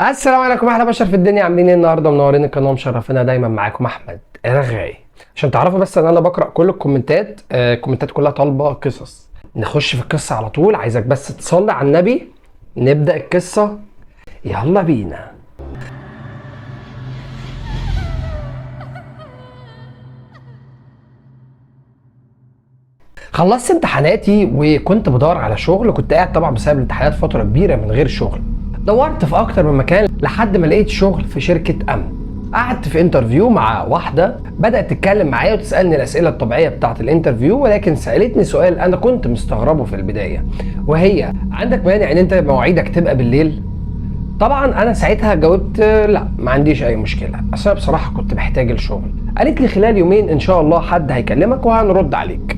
السلام عليكم احلى بشر في الدنيا، عاملين ايه النهارده؟ منورين القناة ومشرفينا دايما. معاكم احمد رغاي. عشان تعرفوا بس ان انا بقرا كل الكومنتات، الكومنتات كلها طالبه قصص. نخش في القصة على طول. عايزك بس تصلي على النبي، نبدا القصة، يلا بينا. خلصت امتحاناتي وكنت بدور على شغل. كنت قاعد طبعا بسبب الامتحانات فترة كبيرة من غير شغل. دورت في اكتر من مكان لحد ما لقيت شغل في شركة امن. قعدت في interview مع واحدة، بدات تتكلم معايا وتسالني الاسئلة الطبيعية بتاعه ال interview، ولكن سالتني سؤال انا كنت مستغربه في البداية، وهي عندك مانع ان انت مواعيدك تبقى بالليل؟ طبعا انا ساعتها جاوبت لا، ما عنديش اي مشكلة، اصل انا بصراحة كنت محتاج الشغل. قالت لي خلال يومين ان شاء الله حد هيكلمك وهنرد عليك.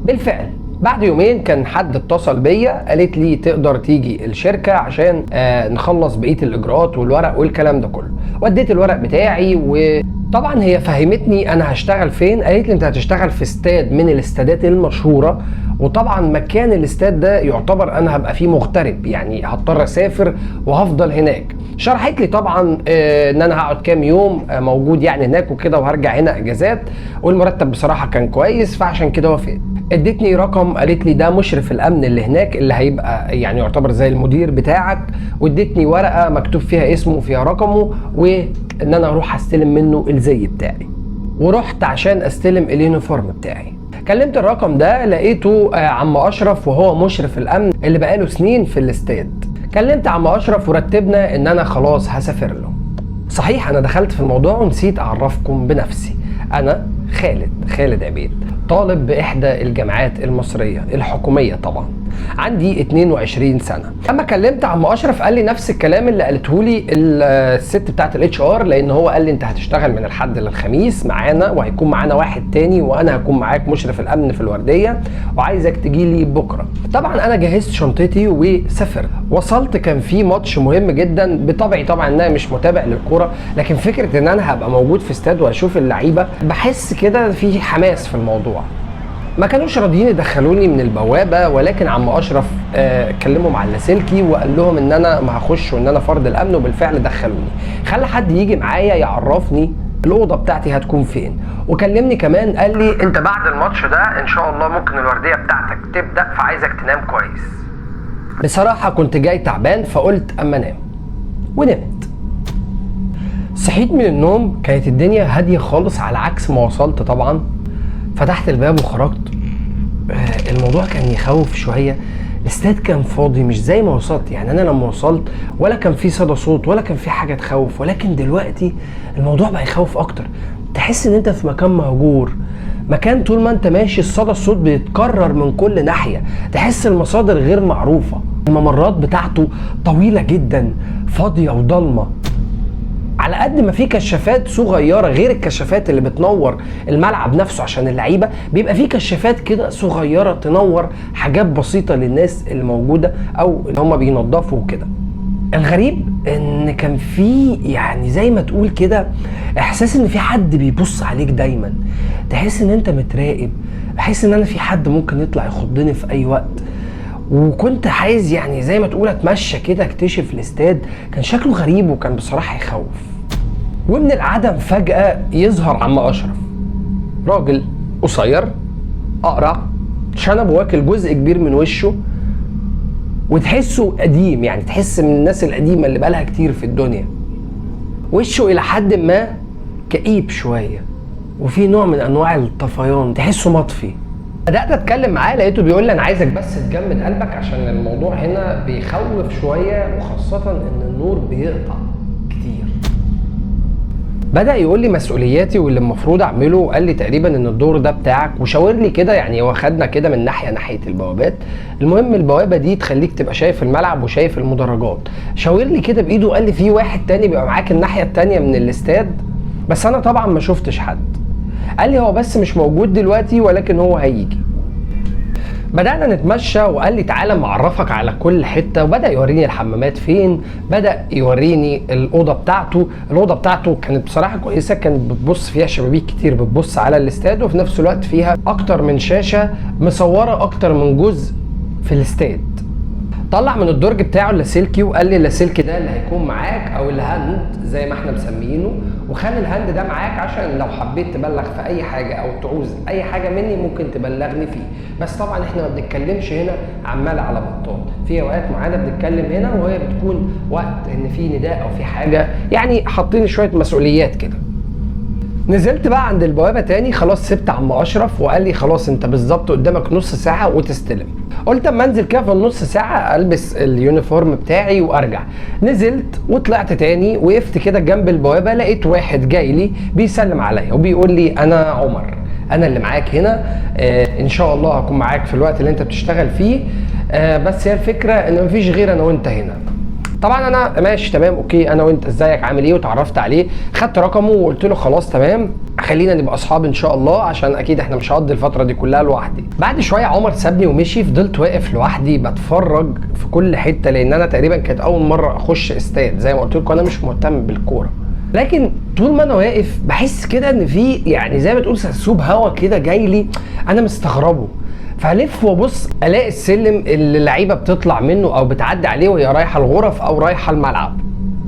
بالفعل بعد يومين كان حد اتصل بيا، قالت لي تقدر تيجي الشركة عشان نخلص بقية الاجراءات والورق والكلام ده كله. وديت الورق بتاعي، وطبعا هي فهمتني انا هشتغل فين. قالت لي انت هتشتغل في استاد من الاستادات المشهورة، وطبعا مكان الاستاد ده يعتبر انا هبقى فيه مغترب، يعني هضطر اسافر وهفضل هناك. شرحت لي طبعا ان انا هقعد كام يوم موجود يعني هناك وكده، وهرجع هنا اجازات، والمرتب بصراحة كان كويس، فعشان كده وافقت. ادتني رقم، قالت لي ده مشرف الامن اللي هناك اللي هيبقى يعني يعتبر زي المدير بتاعك، وادتني ورقة مكتوب فيها اسمه وفيها رقمه، وان انا اروح استلم منه الزي بتاعي. ورحت عشان استلم ال uniform بتاعي. كلمت الرقم ده لقيته عم اشرف، وهو مشرف الامن اللي بقاله سنين في الاستاد. كلمت عم اشرف ورتبنا ان انا خلاص هسافر له. صحيح انا دخلت في الموضوع ونسيت اعرفكم بنفسي. انا خالد عبيد، طالب باحدى الجامعات المصرية الحكومية طبعا. عندي 22 سنة. اما كلمت عم اشرف قال لي نفس الكلام اللي قالته لي الست بتاعت ال HR، لان هو قال لي انت هتشتغل من الحد للخميس معانا، وهيكون معانا واحد تاني، وانا هكون معاك مشرف الامن في الوردية، وعايزك تجي لي بكره. طبعا انا جهزت شنطتي وسافرت. وصلت كان في ماتش مهم جدا. بطبعي طبعا ان انا مش متابع للكورة، لكن فكرة ان انا هبقى موجود في استاد واشوف اللعيبة، بحس كده في حماس في الموضوع. ما كانوش راضيين يدخلوني من البوابة، ولكن عم اشرف كلمهم على اللاسلكي وقال لهم ان انا ما هخش وان انا فرد الامن، وبالفعل دخلوني. خلى حد يجي معايا يعرفني الاوضة بتاعتي هتكون فين، وكلمني كمان قال لي انت بعد الماتش ده ان شاء الله ممكن الوردية بتاعتك تبدا، فعايزك تنام كويس. بصراحة كنت جاي تعبان، فقلت اما انام، ونمت. صحيت من النوم كانت الدنيا هادية خالص على عكس ما وصلت. طبعا فتحت الباب وخرجت. الموضوع كان يخوف شوية. الاستاد كان فاضي، مش زي ما وصلت. يعني انا لما وصلت ولا كان في صدى صوت ولا كان في حاجة تخوف، ولكن دلوقتي الموضوع بقى يخوف اكتر. تحس ان انت في مكان مهجور، مكان طول ما انت ماشي الصدى الصوت بيتكرر من كل ناحية، تحس المصادر غير معروفة. الممرات بتاعته طويلة جدا، فاضية وضلمه. على قد ما في كشافات صغيرة غير الكشافات اللي بتنور الملعب نفسه عشان اللعيبة، بيبقى في كشافات كده صغيرة تنور حاجات بسيطة للناس اللي موجودة او اللي هم بينظفوا وكده. الغريب ان كان في يعني زي ما تقول كده احساس ان في حد بيبص عليك دايما، تحس ان انت متراقب، بحس ان انا في حد ممكن يطلع يخضني في اي وقت. وكنت عايز يعني زي ما تقول اتمشى كده اكتشف الاستاد. كان شكله غريب وكان بصراحة يخوف. ومن العدم فجأة يظهر عم أشرف، راجل قصير أقرع، شنب واكل جزء كبير من وشه، وتحسه قديم، يعني تحس من الناس القديمة اللي بقالها كتير في الدنيا. وشه إلى حد ما كئيب شوية، وفي نوع من أنواع الطفيان، تحسه مطفي. بدأت أتكلم معاه لقيته بيقول لي أنا عايزك بس تجمد قلبك عشان الموضوع هنا بيخوف شوية، وخاصة إن النور بيقطع كتير. بدأ يقول لي مسؤولياتي واللي المفروض اعمله، وقال لي تقريبا ان الدور ده بتاعك، وشاور لي كده، يعني هو خدنا كده من ناحية البوابات. المهم البوابة دي تخليك تبقى شايف الملعب وشايف المدرجات. شاور لي كده بايده وقال لي في واحد تاني بيبقى معاك الناحية التانية من الاستاد، بس انا طبعا ما شفتش حد. قال لي هو بس مش موجود دلوقتي ولكن هو هيجي. بدأنا نتمشى وقال لي تعالى معرفك على كل حتة، وبدأ يوريني الحمامات فين، بدأ يوريني الأوضة بتاعته. الأوضة بتاعته كانت بصراحة كويسة، كانت بتبص فيها شبابيك كتير بتبص على الاستاد، وفي نفس الوقت فيها أكتر من شاشة مصورة أكتر من جزء في الاستاد. طلع من الدرج بتاعه اللاسلكي وقال لي اللاسلكي ده اللي هيكون معاك، او ال hand زي ما احنا مسمينه، وخلي ال hand ده معاك عشان لو حبيت تبلغ في اي حاجة او تعوز اي حاجة مني ممكن تبلغني فيه. بس طبعا احنا ما بنتكلمش هنا عمال على بطال، في اوقات معينة بنتكلم هنا وهي بتكون وقت ان في نداء او في حاجة، يعني حاطين شوية مسؤوليات كده. نزلت بقى عند البوابة تاني، خلاص سبت عم اشرف وقال لي خلاص انت بالظبط قدامك نص ساعة وتستلم. قلت اما انزل كده في النص ساعة البس ال uniform بتاعي وارجع. نزلت وطلعت تاني، وقفت كده جنب البوابة، لقيت واحد جاي لي بيسلم عليا وبيقول لي انا عمر، انا اللي معاك هنا، ان شاء الله هكون معاك في الوقت اللي انت بتشتغل فيه، بس هي الفكرة ان مفيش غير انا وانت هنا. طبعا انا ماشي تمام okay، انا وانت ازيك عامل ايه، وتعرفت عليه، خدت رقمه وقلت له خلاص تمام خلينا نبقى اصحاب ان شاء الله، عشان اكيد احنا مش هقضي الفترة دي كلها لوحدي. بعد شوية عمر سابني ومشي، فضلت واقف لوحدي بتفرج في كل حتة، لان انا تقريبا كانت اول مرة اخش استاد، زي ما قلت لكم انا مش مهتم بالكورة، لكن طول ما انا واقف بحس كده ان في يعني زي ما تقول سرسوب هوا كده جاي لي، انا مستغربه. فالف وابص الاقي السلم اللي اللعيبة بتطلع منه او بتعدي عليه وهي رايحة الغرف او رايحة الملعب.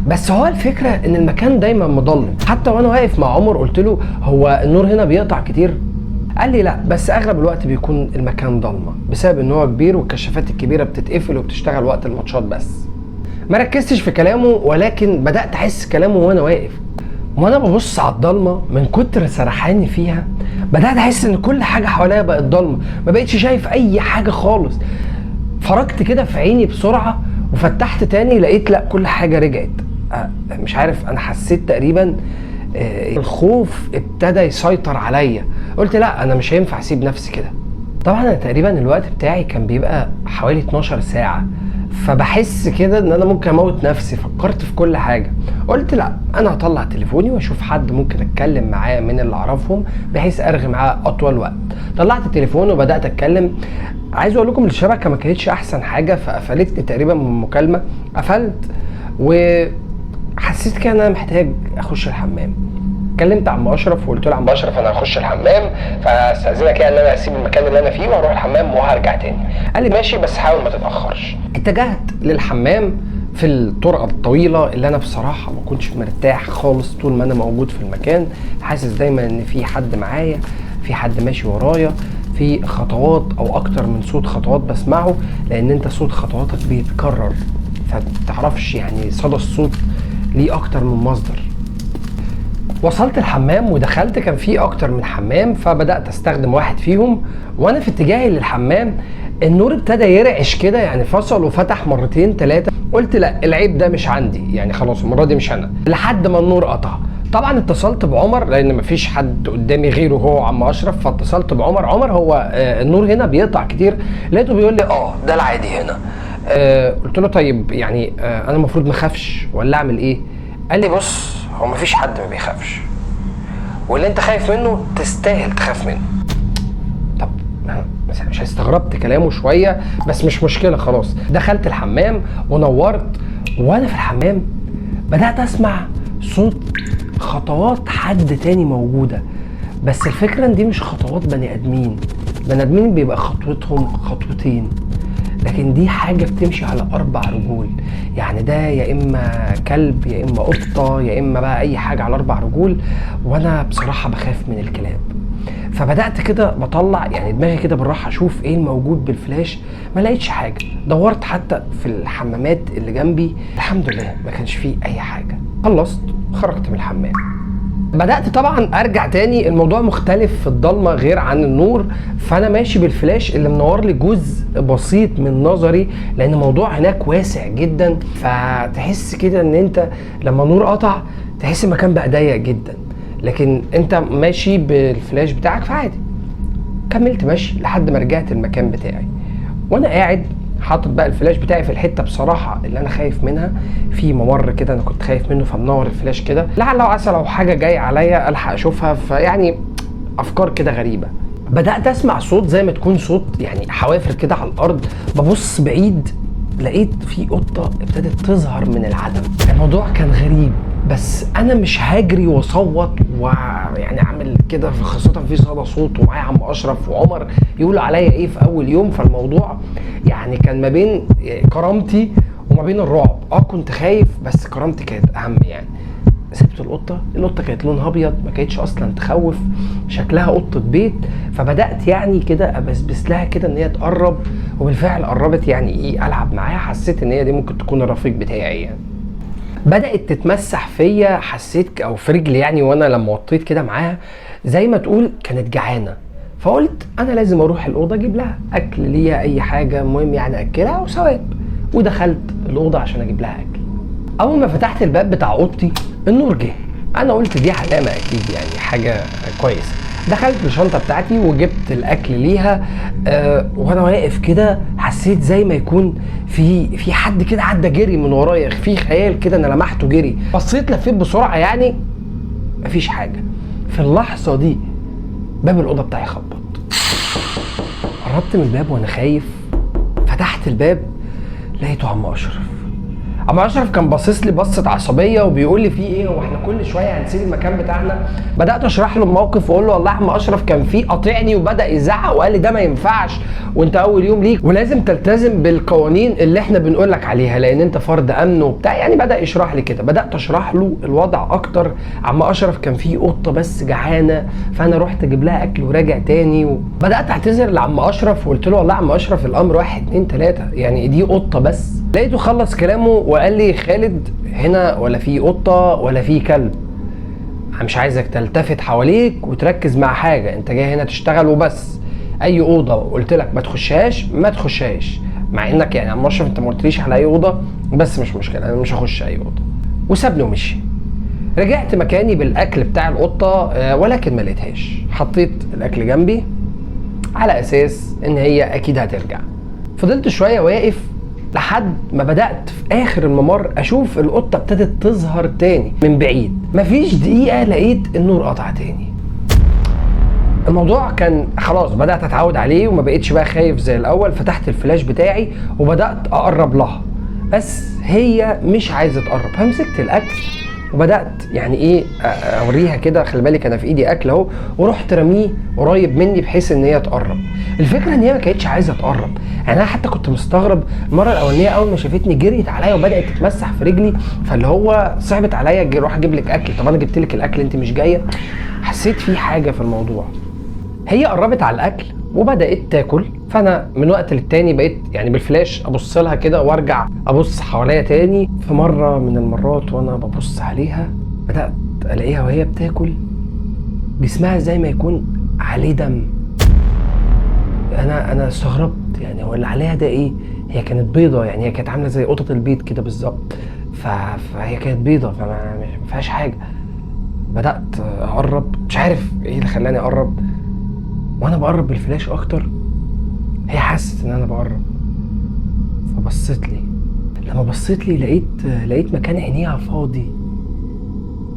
بس هو الفكرة ان المكان دايما مظلم، حتى وانا واقف مع عمر قلت له هو النور هنا بيقطع كتير؟ قال لي لا، بس اغلب الوقت بيكون المكان ضلمة بسبب ان هو كبير والكشافات الكبيرة بتتقفل وبتشتغل وقت الماتشات بس. ما ركزتش في كلامه، ولكن بدات احس كلامه وانا واقف. وانا ببص على الضلمة من كتر سرحاني فيها بدات احس ان كل حاجة حواليا بقت ضلمة، ما بقتش شايف اي حاجة خالص. فركت كده في عيني بسرعة وفتحت تاني، لقيت لا كل حاجة رجعت. مش عارف، انا حسيت تقريبا الخوف ابتدى يسيطر عليا. قلت لا انا مش هينفع اسيب نفسي كده. طبعا انا تقريبا الوقت بتاعي كان بيبقى حوالي 12 ساعة، فبحس كده ان انا ممكن اموت نفسي. فكرت في كل حاجة، قلت لا انا هطلع تليفوني واشوف حد ممكن اتكلم معاه من اللي اعرفهم بحيث ارغي معاه اطول وقت. طلعت التليفون وبدات اتكلم. عايز اقول لكم الشبكة ما كانتش احسن حاجة، فقفلتني تقريبا من المكالمة. قفلت وحسيت كده ان انا محتاج اخش الحمام. كلمت عم اشرف وقلت له عم اشرف انا هخش الحمام، فاستاذنك يعني ان انا اسيب المكان اللي انا فيه واروح الحمام وهرجع تاني. قال لي ماشي بس حاول ما تتاخرش. اتجهت للحمام في الطرقه الطويلة اللي انا بصراحة ما كنتش مرتاح خالص طول ما انا موجود في المكان، حاسس دايما ان في حد معايا، في حد ماشي ورايا، في خطوات او اكتر من صوت خطوات بسمعه، لان انت صوت خطواتك بيتكرر فمتعرفش يعني صدى الصوت ليه اكتر من مصدر. وصلت الحمام ودخلت، كان في اكتر من حمام، فبدات استخدم واحد فيهم. وانا في اتجاهي للحمام النور ابتدى يرعش كده، يعني فصل وفتح مرتين ثلاثة. قلت لا العيب ده مش عندي، يعني خلاص المرة دي مش انا، لحد ما النور قطع. طبعا اتصلت بعمر لان مفيش حد قدامي غيره هو عم اشرف، فاتصلت بعمر. عمر هو النور هنا بيقطع كتير؟ لقيته بيقول لي ده العادي هنا. قلت له طيب يعني انا المفروض ما اخافش ولا اعمل ايه؟ قال لي بص، هو مفيش حد ما بيخافش، واللي انت خايف منه تستاهل تخاف منه. طب مش استغربت كلامه شوية، بس مش مشكلة خلاص. دخلت الحمام ونورت، وانا في الحمام بدات اسمع صوت خطوات حد تاني موجودة، بس الفكرة ان دي مش خطوات بني ادمين. بني ادمين بيبقى خطوتهم خطوتين، لكن دي حاجة بتمشي على 4 رجول، يعني ده يا إما كلب يا إما قطة يا إما بقى أي حاجة على 4 رجول. وأنا بصراحة بخاف من الكلاب، فبدأت كده بطلع يعني دماغي كده بالراحة أشوف إيه الموجود بالفلاش، ما لقيتش حاجة. دورت حتى في الحمامات اللي جنبي، الحمد لله ما كانش فيه أي حاجة. خلصت خرجت من الحمام، بدأت طبعا ارجع تاني. الموضوع مختلف في الضلمة غير عن النور، فانا ماشي بالفلاش اللي منور لي جزء بسيط من نظري، لان الموضوع هناك واسع جدا، فتحس كده ان انت لما النور قطع تحس المكان بقى ضيق جدا، لكن انت ماشي بالفلاش بتاعك فعادي. كملت ماشي لحد ما رجعت المكان بتاعي، وانا قاعد حاطط بقى الفلاش بتاعي في الحتة بصراحة اللي انا خايف منها، في ممر كده انا كنت خايف منه، فمنور الفلاش كده لعل وعسى لو حاجة جاية عليا الحق اشوفها. فيعني افكار كده غريبة. بدات اسمع صوت زي ما تكون صوت يعني حوافر كده على الارض. ببص بعيد لقيت في قطة ابتدت تظهر من العدم. الموضوع كان غريب، بس انا مش هجري واصوت ويعني اعمل كده، خاصة في صدى صوت ومعايا عم اشرف وعمر يقولوا عليا ايه في اول يوم. فالموضوع يعني كان ما بين كرامتي وما بين الرعب. كنت خايف بس كرامتي كانت اهم يعني. سبت القطة، القطة كانت لونها ابيض، ما كانتش اصلا تخوف، شكلها قطة بيت. فبدات يعني كده ابسبس لها كده ان هي تقرب، وبالفعل قربت، يعني ايه العب معاها. حسيت ان هي دي ممكن تكون الرفيق بتاعي يعني. بدات تتمسح فيا، حسيت او في رجلي يعني، وانا لما وطيت كده معاها زي ما تقول كانت جعانة. فقلت انا لازم اروح الاوضة اجيب لها اكل ليها اي حاجة، المهم يعني اكلها وثواب. ودخلت الاوضة عشان اجيب لها اكل. اول ما فتحت الباب بتاع اوضتي النور جه، انا قلت دي علامة اكيد يعني حاجة كويسة. دخلت الشنطة بتاعتي وجبت الاكل ليها. وانا واقف كده حسيت زي ما يكون في حد كده عدى جري من ورايا، في خيال كده انا لمحته جري. بصيت لفيت بسرعة يعني مفيش حاجة. في اللحظة دي باب الاوضة بتاعي خبط. قربت من الباب وانا خايف، فتحت الباب لقيته عم اشرف. عم اشرف كان باصص لي بصة عصبية وبيقول لي في ايه، هو احنا كل شوية هنسيب المكان بتاعنا؟ بدات اشرح له الموقف واقول له والله يا عم اشرف كان في قاطعني وبدا يزعق وقال لي ده ما ينفعش وانت اول يوم ليك ولازم تلتزم بالقوانين اللي احنا بنقول لك عليها لان انت فرد امن وبتاع يعني. بدا يشرح لي كده، بدات اشرح له الوضع اكتر. عم اشرف كان في قطة بس جعانة فانا رحت اجيب لها اكل وراجع تاني. وبدات اعتذر لعم اشرف وقلت له والله يا عم اشرف الامر 1 2 3 يعني دي قطة بس. لقيته خلص كلامه وقال لي خالد هنا ولا في قطة ولا في كلب، انا مش عايزك تلتفت حواليك وتركز مع حاجة، انت جاي هنا تشتغل وبس. اي اوضة قلت لك ما تخشهاش ما تخشهاش، مع انك يعني عم اشرف انت ما قلتليش على اي اوضة، بس مش مشكلة انا مش هخش اي اوضة. وسابني ومشي. رجعت مكاني بالاكل بتاع القطة ولكن ما لقيتهاش. حطيت الاكل جنبي على اساس ان هي اكيد هترجع. فضلت شوية واقف لحد ما بدأت في آخر الممر أشوف القطة ابتدت تظهر تاني من بعيد. مفيش دقيقة لقيت النور قطع تاني. الموضوع كان خلاص بدأت أتعود عليه وما بقيتش بقى خايف زي الأول. فتحت الفلاش بتاعي وبدأت أقرب لها، بس هي مش عايزة تقرب. فمسكت الأكل وبدأت يعني إيه أوريها كده، خلي بالك أنا في إيدي أكل أهو، ورحت رمية قريب مني بحيث إن هي تقرب. الفكرة إن هي ما كانتش عايزة تقرب، يعني أنا حتى كنت مستغرب. المرة الأولانية أول ما شافتني جريت عليا وبدأت تتمسح في رجلي، فاللي هو صعبت عليا روح أجيب لك أكل، طب أنا جبت لك الأكل أنت مش جاية. حسيت في حاجة في الموضوع. هي قربت على الأكل وبدأت تاكل، فأنا من وقت للتاني بقيت يعني بالفلاش أبص لها كده وأرجع أبص حواليا تاني. في مرة من المرات وأنا ببص عليها بدأت ألاقيها وهي بتاكل جسمها زي ما يكون عليه دم. أنا استغربت، يعني هو اللي عليها ده إيه؟ هي كانت بيضة، يعني هي كانت عاملة زي قطط البيض كده بالظبط، فهي كانت بيضة فما فيهاش حاجة. بدأت أقرب، مش عارف إيه اللي خلاني أقرب. وانا بقرب بالفلاش اكتر هي حست ان انا بقرب، فبصت لي. لما بصيت لي لقيت مكان عينيها فاضي،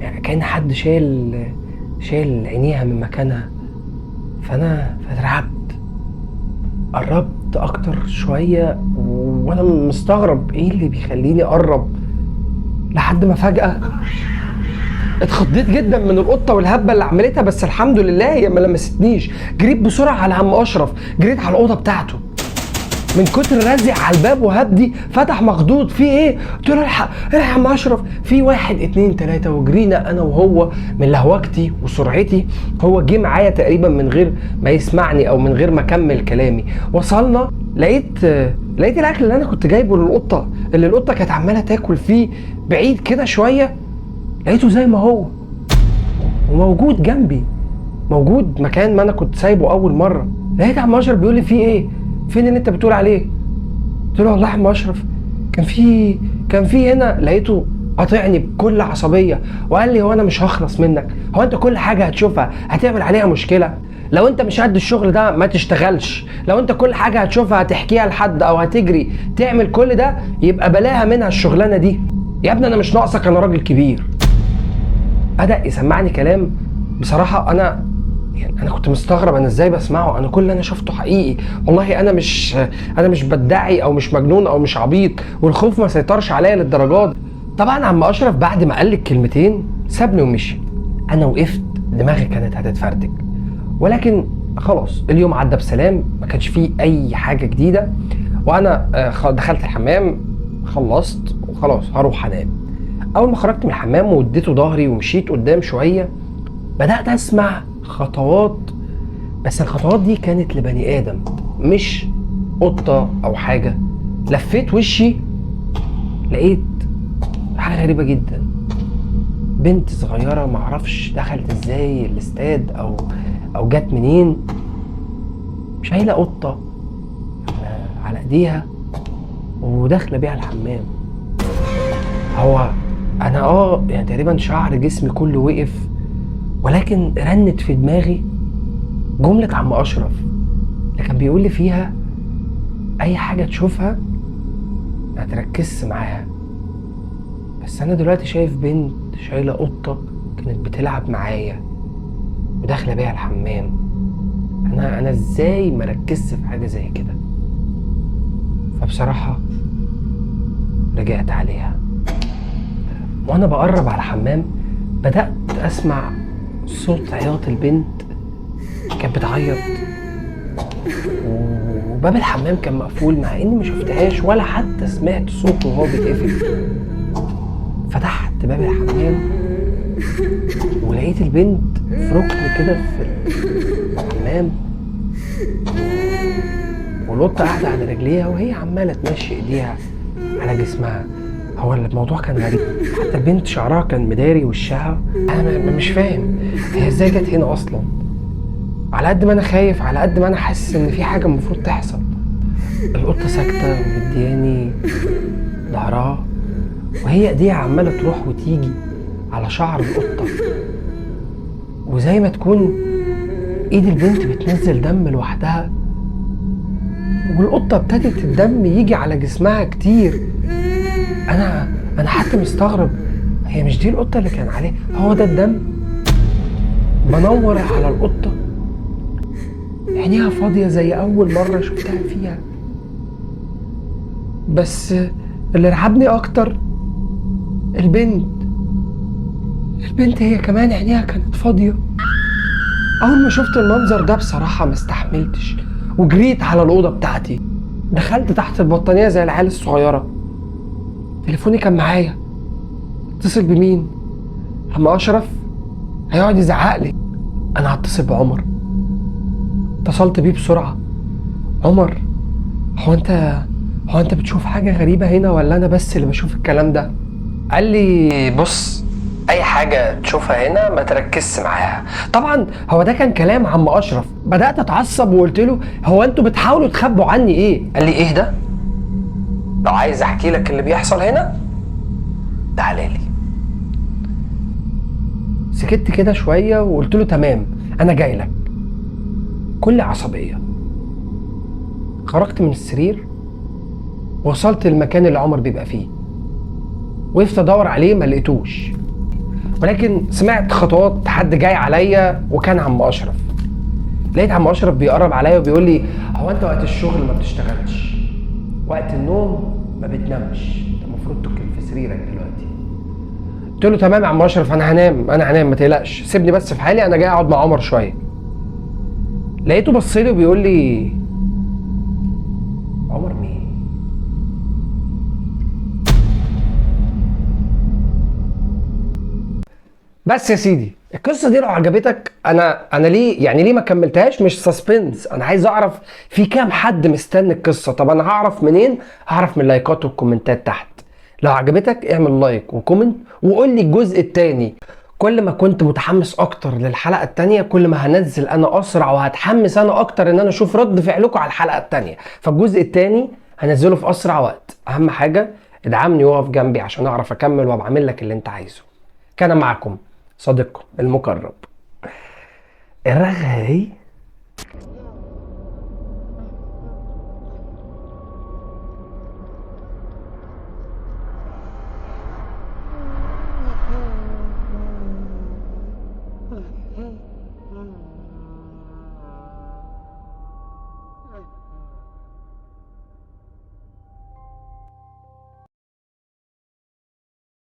يعني كأن حد شال عينيها من مكانها. فانا اترعبت، قربت اكتر شوية وانا مستغرب ايه اللي بيخليني اقرب، لحد ما فجأة اتخضيت جدا من القطة والهبه اللي عملتها، بس الحمد لله هي ما لمستنيش. جريت بسرعة على عم اشرف، جريت على الاوضة بتاعته. من كتر رزع على الباب وهبدي فتح مخضوض، في ايه؟ قلت له الحق الحق يا عم اشرف، في 1 2 3. وجرينا انا وهو من لهوجتي وسرعتي، هو جه معايا تقريبا من غير ما يسمعني او من غير ما اكمل كلامي. وصلنا لقيت الاكل اللي انا كنت جايبه للقطه اللي القطة كانت عماله تاكل فيه بعيد كده شوية، لقيته زي ما هو وموجود جنبي، موجود مكان ما انا كنت سايبه اول مرة. لقيت عم اشرف بيقول لي في ايه؟ فين اللي انت بتقول عليه؟ قلت له والله يا عم اشرف كان في هنا. لقيته قاطعني بكل عصبية وقال لي هو انا مش هخلص منك، هو انت كل حاجة هتشوفها هتعمل عليها مشكلة؟ لو انت مش قد الشغل ده ما تشتغلش، لو انت كل حاجة هتشوفها هتحكيها لحد او هتجري تعمل كل ده يبقى بلاها منها الشغلانة دي. يا ابني انا مش ناقصك، انا راجل كبير. بدأ يسمعني كلام بصراحة أنا يعني أنا كنت مستغرب أنا إزاي بسمعه، أنا كل اللي أنا شفته حقيقي والله، أنا مش بدعي أو مش مجنون أو مش عبيط، والخوف ما سيطرش عليا للدرجات. طبعا عم اشرف بعد ما قال لي الكلمتين سابني ومشي. انا وقفت دماغي كانت هتتفرتك، ولكن خلاص اليوم عدى بسلام، ما كانش فيه اي حاجة جديدة. وانا دخلت الحمام خلصت وخلاص هروح انام. اول ما خرجت من الحمام واديته ظهري ومشيت قدام شوية، بدات اسمع خطوات، بس الخطوات دي كانت لبني ادم مش قطة او حاجة. لفيت وشي لقيت حاجة غريبة جدا، بنت صغيرة معرفش دخلت ازاي الاستاد او جت منين، شايله قطة على ايديها وداخله بيها الحمام. هو انا يعني تقريبا شعر جسمي كله وقف، ولكن رنت في دماغي جملة عم اشرف اللي كان بيقول لي فيها اي حاجة تشوفها ما تركزش معاها. بس انا دلوقتي شايف بنت شايله قطة كانت بتلعب معايا وداخله بيها الحمام، انا ازاي ما ركزتش في حاجة زي كده؟ فبصراحة رجعت عليها. وانا بقرب على الحمام بدات اسمع صوت عياط البنت، كانت بتعيط، وباب الحمام كان مقفول مع اني ما شفتهاش ولا حتى سمعت صوته وهو بيتقفل. فتحت باب الحمام ولقيت البنت في ركن كده في الحمام، والقطه قاعدة على رجليها وهي عماله تمشي ايديها على جسمها. هو الموضوع كان غريب، حتى البنت شعرها كان مداري وشها. انا مش فاهم هي ازاي جت هنا اصلا. على قد ما انا خايف على قد ما انا حاسس ان في حاجة المفروض تحصل. القطة ساكته ومدياني ظهرها، وهي ايديها عماله تروح وتيجي على شعر القطة، وزي ما تكون ايد البنت بتنزل دم لوحدها، والقطه ابتدت الدم يجي على جسمها كتير. انا حتى مستغرب، هي مش دي القطة اللي كان عليها؟ هو ده الدم؟ بنور على القطة، عينيها فاضية زي اول مرة شفتها فيها. بس اللي رعبني اكتر البنت هي كمان عينيها كانت فاضية. اول ما شفت المنظر ده بصراحة ما استحملتش وجريت على الاوضة بتاعتي، دخلت تحت البطانيه زي العيال الصغيرة. تليفوني كان معايا، اتصل بمين؟ عم اشرف هيقعد يزعق لي، انا هتصل بعمر. اتصلت بيه بسرعة، عمر هو انت بتشوف حاجة غريبة هنا ولا انا بس اللي بشوف الكلام ده؟ قال لي بص، اي حاجة تشوفها هنا ما تركزش معاها. طبعا هو ده كان كلام عم اشرف. بدات اتعصب وقلت له هو انتوا بتحاولوا تخبوا عني ايه؟ قال لي ايه ده؟ لو عايز احكي لك اللي بيحصل هنا تعالى لي. سكت كده شوية وقلت له تمام انا جاي لك. كل عصبية خرجت من السرير وصلت للمكان اللي عمر بيبقى فيه، وقفت ادور عليه ما لقيتوش، ولكن سمعت خطوات حد جاي عليا وكان عم اشرف. لقيت عم اشرف بيقرب عليا وبيقول لي هو انت وقت الشغل ما بتشتغلش، وقت النوم ما بتنامش، انت المفروض تكون في سريرك دلوقتي. قلت له تمام يا عم اشرف انا هنام ما تقلقش، سيبني بس في حالي، انا جاي اقعد مع عمر شوية. لقيته بص لي وبيقول لي عمر مين؟ بس يا سيدي القصة دي لو عجبتك، انا ليه يعني ليه ما كملتهاش؟ مش suspense، انا عايز اعرف في كام حد مستني القصة. طب انا هعرف منين؟ هعرف من اللايكات والكومنتات تحت. لو عجبتك اعمل like و comment وقول لي الجزء الثاني. كل ما كنت متحمس اكتر للحلقة الثانية كل ما هنزل انا اسرع، وهتحمس انا اكتر ان انا اشوف رد فعلكم على الحلقة الثانية. فالجزء الثاني هنزله في اسرع وقت. اهم حاجة ادعمني وقف جنبي عشان اعرف اكمل وابقى اعمل لك اللي انت عايزه. كان معكم صديقكم المقرب الرغاي.